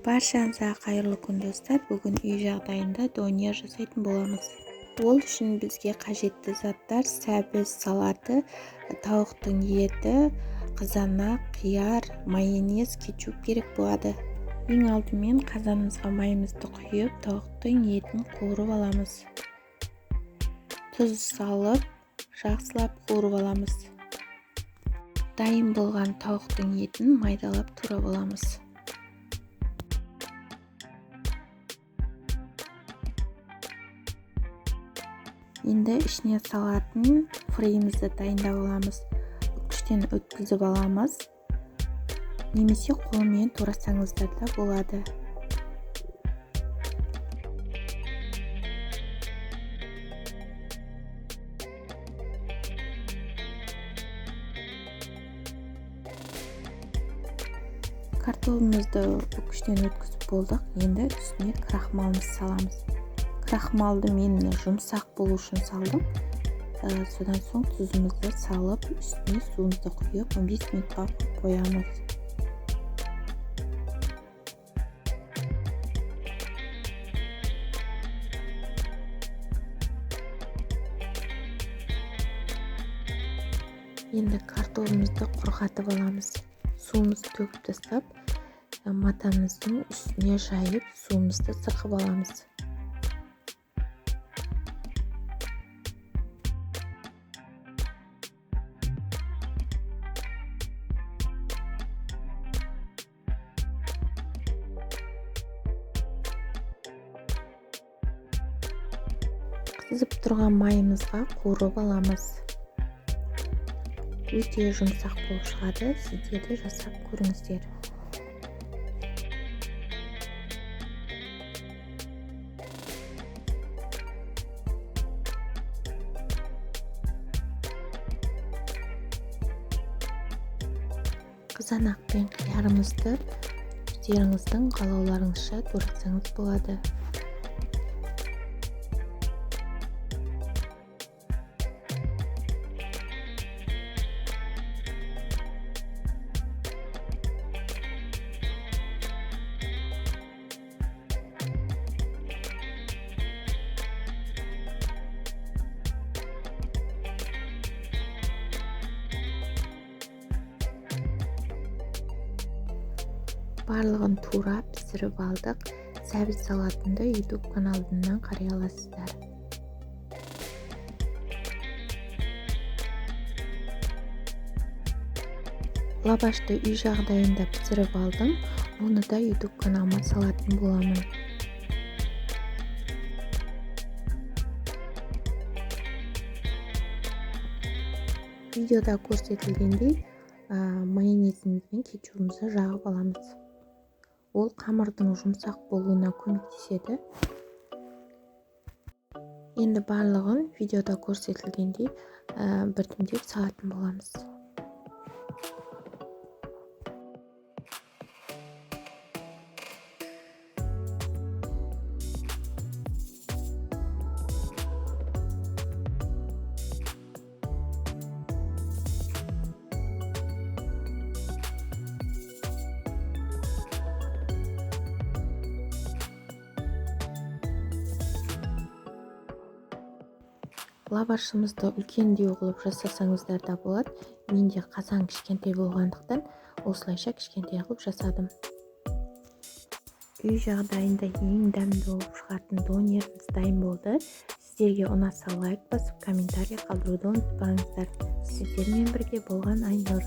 Баршаңызға қайырлы күн, достар. Бүгін үй жағдайында донер жасайтын боламыз. Ол үшін бізге қажетті заттар: сәбіз салаты, тауықтың еті, қызанақ, қияр, майонез, кетчуп керек болады. Ең алдымен қазанымызға майымызды құйып, тауықтың етін қуырып аламыз. Тұз салып, жақсылап қуырып аламыз. Дайын болған тауықтың етін майдалап турап аламыз. Енді ішіне салатын фриімізді дайындап аламыз. Үккіштен өткізіп аламыз. Немесе қолмен турасаңыздар да болады. Картобымызды үккіштен өткізіп болдық. Енді үстіне крахмалымызды саламыз. Крахмалды мен жұмсақ болу үшін салдым. Содан соң тұзымызды салып, үстіне суымызды құйып, 15 минутқа қойып қоямыз. Енді картобымызды құрғатып аламыз. Суымызды төгіп тастап, матамыздың үстіне жайып, суымызды сырқып аламыз. Қызып тұрған майымызға қуырып аламыз. Өте жұмсақ болып шығады, сіздер де жасап көріңіздер. Қызанақ пен қиярымызды өздеріңіздің қалауларыңызша турасаңыз болады. Барлығын турап пісіріп алдық. Сәбіз салатынды YouTube каналымнан қарай аласыздар. Лавашты үй жағдайында пісіріп алдым. Оны да YouTube каналыма салатын боламын. Видеода көрсетілгендей, майонезіміз бен кетчубымызды жағып аламыз. Ол қамырдың жұмсақ болуына көмектеседі. Енді барлығын видеода көрсетілгендей, біртіндеп салатын боламыз. Лавашымызды үлкендеу қылып жасасаңыздар да болады. Менде қазан кішкентай болғандықтан осылайша кішкентай қылып жасадым. Үй жағдайында ең дәмді болып шығатын донеріміз дайын болды. Сіздерге ұнаса лайк басып, комментарий қалдыруды ұмытпаңыздар. Сіздермен бірге болған Айнұр.